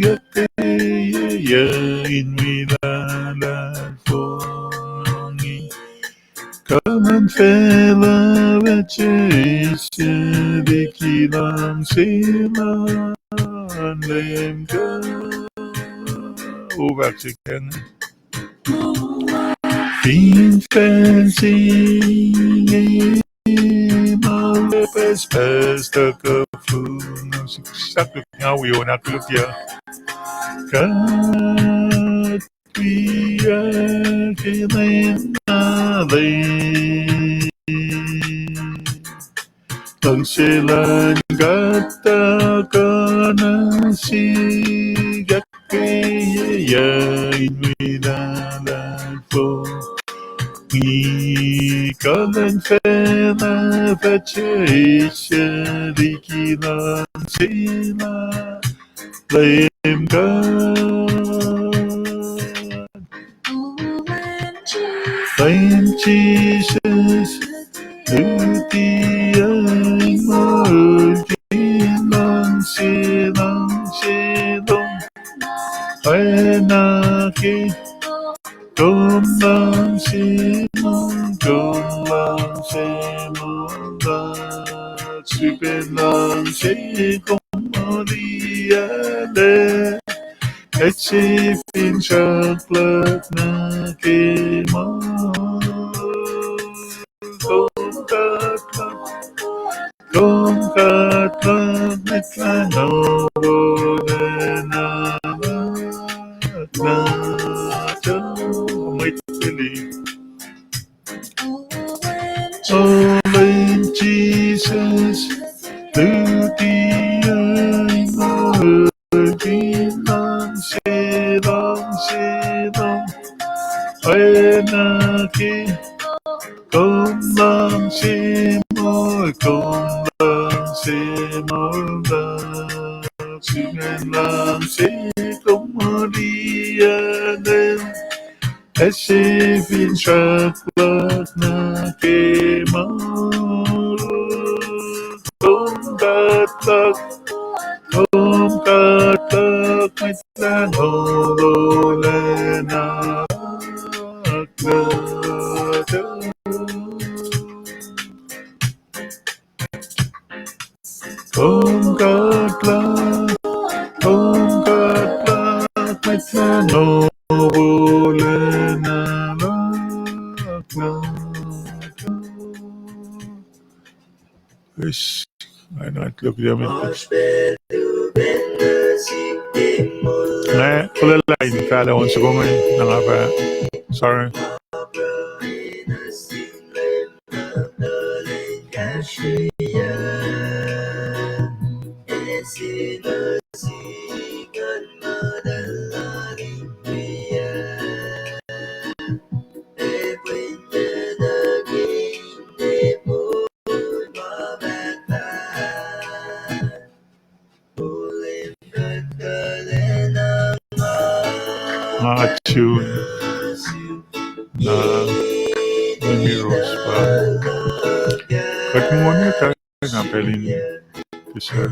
kuhtweyuck in wi lahlfohn inge. Kuh luhn facluh fah sesseslah liki luhngse luhn Leum God. Upac sihk inge. Fin facl se inge ma pacpac tuhkuh funu, siksak nga wi on ahkkolukye. Kuht wi ahkkelenna Leum. Luhngse luhn God tuhkuh nuh sihk, ahkkweye in wi luhlahlfongi. Kuhlwacng facluh fahsruh, eislah liki luhngse luhn Leum God. Leum Jisus, luti in moulkihn luhngse, luhngse lom. Oacna ke kom luhngse moul, kom luhngse moul luhk, sifacna luhngse kom moliyuclac. Ac se finsrak luhk nuh ke moul. Kom God luhk, kom God luhk, mwet lahngo wolacna luhk, na tuh mwet fili. O Leum Jisus, luti in moulkihn luhngse, luhngse lom. Oacna ke kom luhngse moul, kom luhngse moul luhk, sifacna luhngse kom moliyuclac. Ac se finsrak luhk nuh ke moul. Kom God luhk, kom God luhk, mwet lahngo wolacna luhk. Kom God luhk, kom God luhk, mwet lahngo wolacna luhk. Yes, I know it look yummy. Nga fuhlwelah in fahlac on soko inge, na nga fah, sorry. Nga tune na Mimi Rose pa. Kuht mongo tari na pacl in pisa.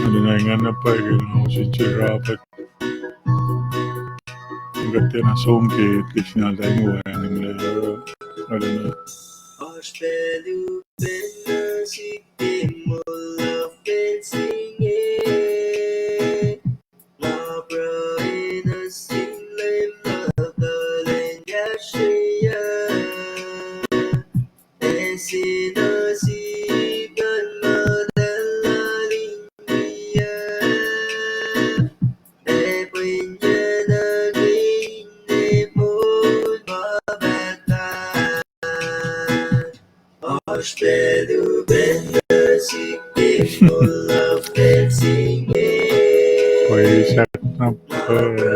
Arulacna ingena pwacye ke nga use Jerah, kuht tiacna som ke, ke sinaltaingu an, arulacna. Oasr pacl upac nuh sihk ke moul luhk pacl se inge. Pwacye sahk na pwacye.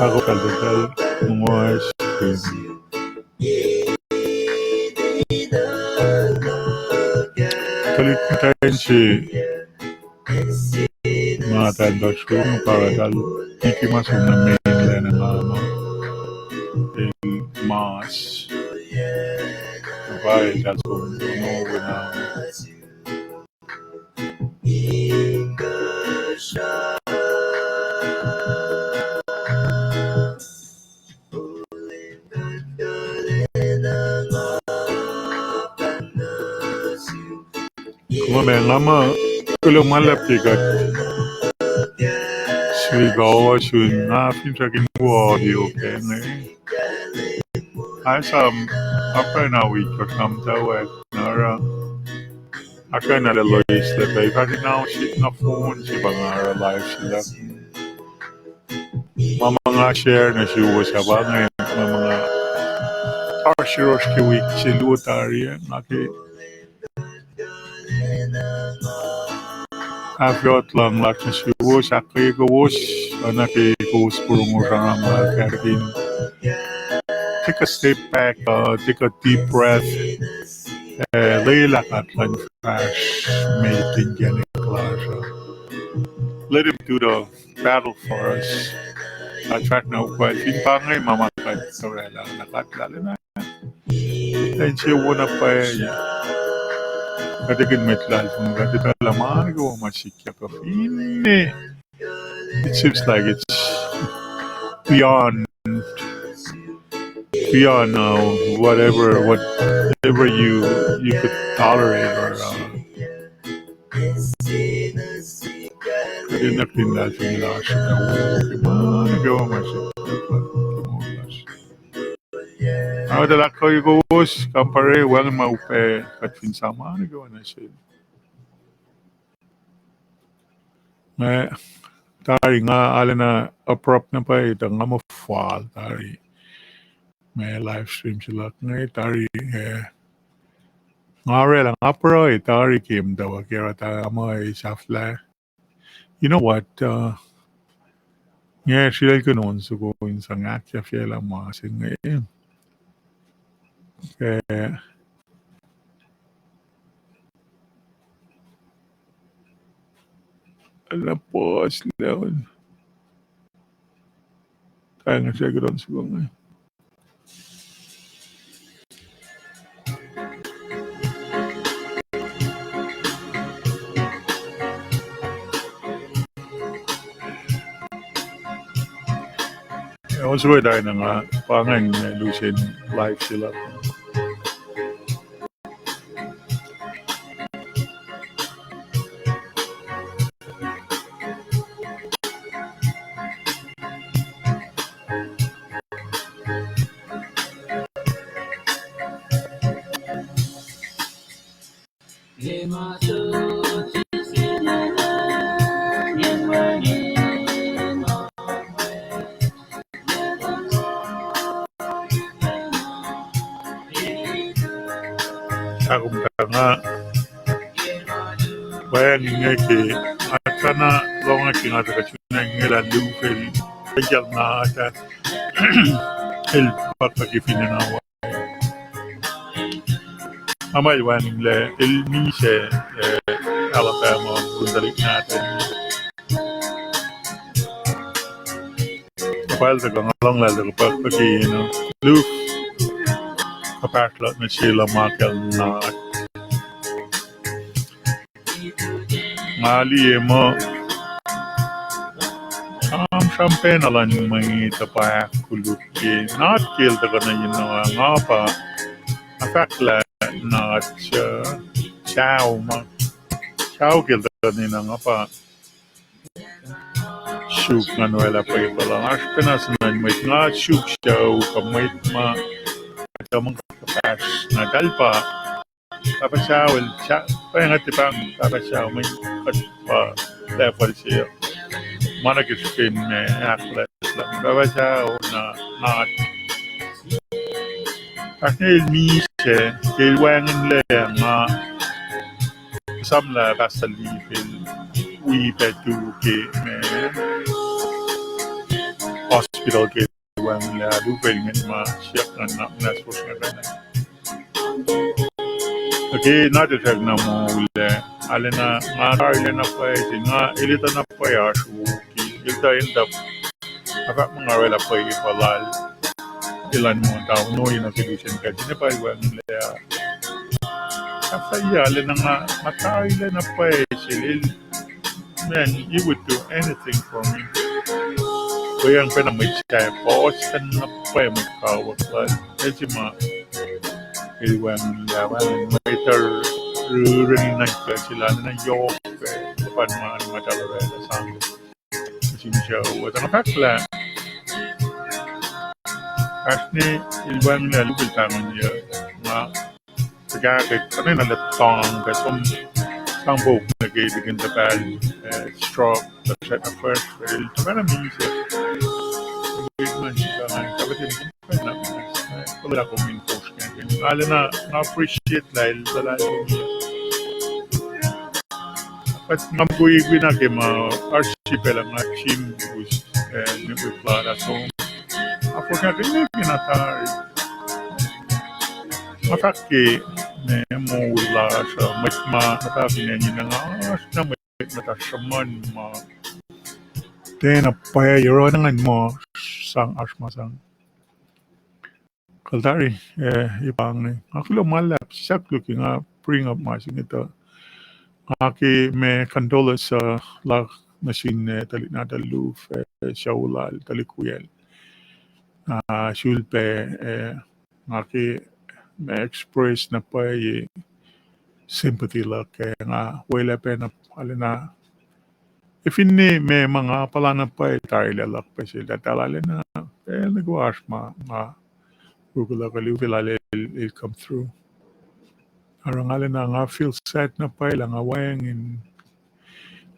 Ako kaltatal ngoasr ke tuhlihk muhtwacn se ma tahn tohsruhng pa oruh tahl liki ma som nuh mainland ah ma el mas. Pa eltahl som nuh we na. Kuloh ma nga muh, kuloh ma luhlahp ke kuht sifilpac ohsun, nga finsrak in wo audio ke inge. Ac som, apkuhran na wik kuht sramtawak na oruh. Apkuhran na loeslac pac, fahk in ao sik na phone se pa nga oruh live se luhk. Ma ma nga share nuh suwos ah pa inge, ma ma nga oasr yohrohsr ke wik se luo tari ah, nga ke afyot luhng lasr nuh suwos, ahkkweye kowos, oacna ke kowos porongo sramsram ma kahtin. Take a step back, uh, take a deep breath. Uh, lwelah God luhn fahsr met inkacnek lasr uh. Let him do the battle for us. Kuht fahk na ukwacl fin pa inge ma ma kuht orwaclah, na kuht lahlena. Ac insewowo na pwacye. Kuht ekihn mwet luhlahlfongi, kuht etuh lah ma nuh kwewa ma sikyak uh finne it seems like it's beyond, beyond, uh, whatever, whatever you, you could tolerate or, uh, kuht enenuh in luhlahlfongi lasr uh, ma nuh kwewa ma sikyak uh. Nga tuh ahkkweye kowos, kampare, wacngihn ma upac kuht fin sang ma nuh kwewa nuh sel. Nga, tari nga arulacna abrupt na pwacye, tuh nga muh fal tari. Ma live stream se luhk inge tari, eh, nga orwaclah, nga pruhe tari ke mtawak era ta ma sahflah. You know what, uh, nga srihke in on soko in sang ahkfahsryelah ma se inge. Eh, na pause lah on. Tari nga srihke in on soko inge. Oswe tari na nga pa ingacn lusen live se luhk. Ahkom tuh nga wacngihn inge ke, nga tuh na lohng ke nga tuh kuht fin inge lah lufel, pacl nga tuh el pakpaki fin acn Hawaii. Nga muh el wacngihnlac, el misac, eh, Alabama, un tuhlihk nahtuhl. Kuhpahsr tuh kuh, nga lohng lah el tuh kuh pakpaki, you know, luf. Kuhpahsr luhk nuh sel uh ma kacl na. Nga liye muh sramsram pacna luhn mwet uh pa ahkkolukye, not ke el tuhkuh nuh in, nga pa, nga fahk lah not, uh, sucu ma, sucu ke el tuhkuh nuh in, nga pa suk ngan oraclah pwepuh lal. Oasr pacna sin mwet nga suk sucu kuh mwet ma, tuh muh kuhpahsr na talpa, Pahpah Saul, pwacnga tiac pahng Pahpah Saul, mwe kuht pa level se. Ma na ke srihpen ma ahklah, Pahpah Saul na ngat. Oasr ne el misac, ke el wacngihnlac nga, samlah Pastor Lee el wi pac tu ke ma hospital ke wacngihnlac, lufacl ngan ma siyuck ngan na, na sosna pacna. Okay, na tuhsruhk na moul ah, arulacna nga tarilac na pwacye se, nga el etuh na pwacye oasr wo, el tuh end up, nga fahk muh nga oraclah pwepuh lal, elan muh tau noi na ke lusen pacl se inge pa el wacngihnlac. Ahfahiyac lacna nga, nga tarilac na pwacye sel, el, man, he would do anything for me. Pwacye pacna mwet sahyac, puhs pacna pwacye mwet kawuck lal, el se ma, el wacngihnlac, wacngihn mwet uh rureni nuhnkuh sel, lacna yohk, luhpan ma, ma tala oraclah sang nuh sin sucu uh. Tuh nga fahk lah, oasr ne el wacngihnlac lihpufacn pahngon yuc, nga, tuhkahkwack, arulacna lututacng pac som, sang pouk nuh ke likin tuhpal, eh, stroke, tuhsruhk na fahsr, el tuhpal na misac. Wik man sika ngan, kapactin, na, eh, kuloh lah kom in fosrngah. Nga lacna, nga appreciate lah el luhlahlfongi. Kuht nga mukwikwi na ke ma oasr srihpac lah nga sim us, eh, nuh ke plot ah som. Nga fosrngah ke, ke na tari. Nga fahk ke ma moul lasr uh, mwet ma muhta fin acn inge nga oasr na mwet muhta sruhmuhn ma tiacna pwacye oruh na ngan muh sang oasr ma sang. Kuht tari, eh, ipa inge. Nga kuloh ma luhlahp, sisap luhk nga bring up ma se inge tuh. Nga ke ma condolence, uh, luhk nuh sin, eh, tuhlihk nahtuhl luf, eh, sucu lal, tuhlihk wiyacl. Ah, sulpac, eh, nga ke ma express na pwacye sympathy luhk, eh, nga welah pacna, arulacna. Finne ma, ma nga puhla na pwacye tarilac luhk pac sel, tuh arulacna, eh, nuh ke oasr ma, ma, ruku luhk lufacl lal el, el come through. Oruh nga lacna nga feel sad na pwacye lah nga wacngihn.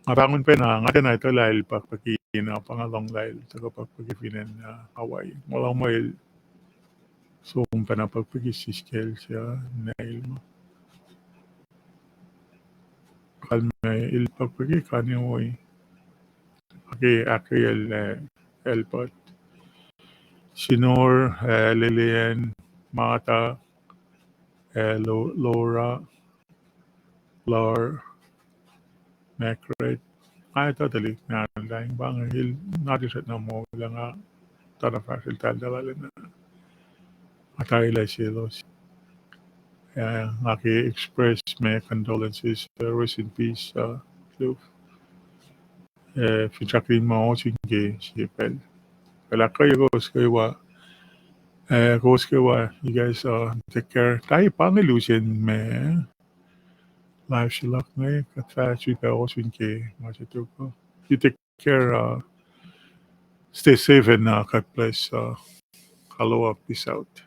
Nga pahngon pacna, nga tiacna etuh lah el pakpaki na, pa nga lohng lah el tuhkuh pakpaki fin acn, uh, Hawaii. Nga lohng muh el som pacna pakpaki siskacl se, uh, ninac el ma. Kalmac el pakpaki kain wo. Okay, ahkkweyacl, eh, Albert. Sinor, eh, Lillian, Martha, eh, Lo-, Laura, Lar, Margaret. Nga etuh tuhlihk nahtuhl in pa inge, el na tisret na moul, nga tuh na fahsrweltahl tuh lal na. Nga tarilac selos. Eh, nga ke express my condolences, uh, rest in peace, uh, Cliff. Eh, finsrak in ma ohsun ke sie pacl. Pacl ahkkweye kowos kwewa. Eh, kowos kwewa, you guys, uh, take care. Tari pa inge lusen ma live se luhk inge, kuht fah sifilpac ohsun ke ma se tok. You take care, uh, stay safe and, uh, God bless, uh, Aloha, peace out.